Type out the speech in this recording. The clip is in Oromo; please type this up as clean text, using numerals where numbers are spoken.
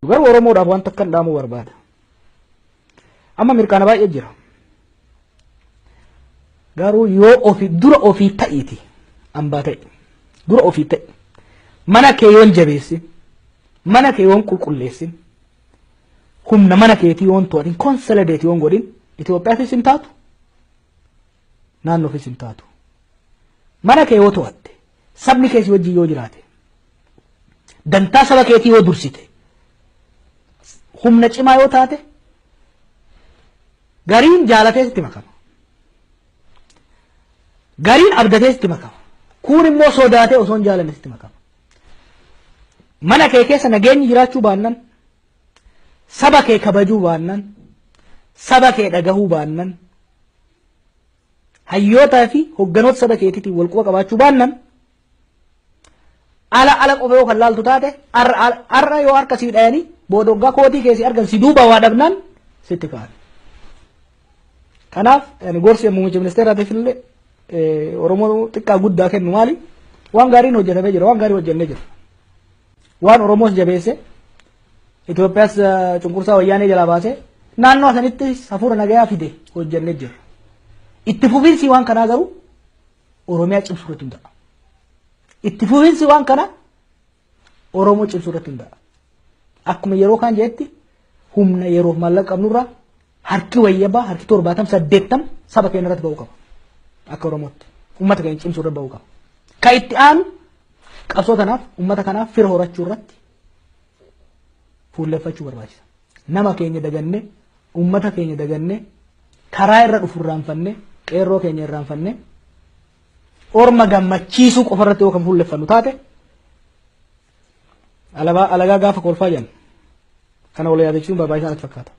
Garuu Oromoodhaaf wanta akkan dhaamuu barbaada. Amma mirqaana baay'ee jira. Garuu yoo ofii dura ofii ta'iiti hambaa ta'e dura ofii ta'e mana kee yoon jabeessin, mana kee yoon qulqulleessin, humna mana keetii yoon to'atin, consolidate yoon godhin, Itoophiyaafis hin taatu, naannoofis hin taatu. Mana kee yoo to'atte, sabni kee si wajjin yoo jiraate, dantaa saba keetii yoo dursite, humna cimaa yoo taate, gariin jaalatee sitti makama. Gariin abdatee sitti makama. Kuun immoo sodaatee osoo hin jaalanne sitti makama. Mana kee keessa nageenyi jiraachuu baannan, saba kee kabajuu baannan, saba kee dhagahuu baannan, hayyootaa fi hogganoota saba keetiitiin wal quba qabaachuu baannan, ala ala qofa yoo kan laaltu taate, har'a yoo harka sii dhayanii booda waggaa kootii keessi argan si duuba waa dhabnaan sitti ka'an. Kanaaf ani gorsi muummicha ministeeraatiif illee Oromoo xiqqaa guddaa kennu maali? Waan gaariin hojjetamee jira, waan gaarii hojjennee jira. Waan Oromoos jabeesse, Itoophiyaas cunqursaa wayyaanee jalaa baasee naannoo sanitti hafuura nagayaa fide hojjennee jira. Itti fufiinsi waan kanaa garuu Oromiyaa cimsuu irratti hundaa'a. Itti fufiinsi waan kanaa Oromoo cimsuu irratti hundaa'a. Akkuma yeroo kaan jedhetti, humna yeroof maallaqa qabnurraa harki wayyabaa, harki 70, 80 saba keenya irratti ba'uu qaba. Akka Oromootti uummata keenya cimsuu irratti ba'uu qaba. Kan itti aanu qabsoo kanaaf, uummata kanaaf fira horachuu irratti fuulleffachuu barbaachisa. Nama keenya dagannee, uummata keenya dagannee, karaa irra dhufu irraanfannee, qeerroo keenya irraanfannee, orma gammachiisuu qofa irratti yoo kan fuulleffannu taate, alagaa gaafa kolfaa jenna. Kana wal yaadachuun barbaachisaa natti fakkaata.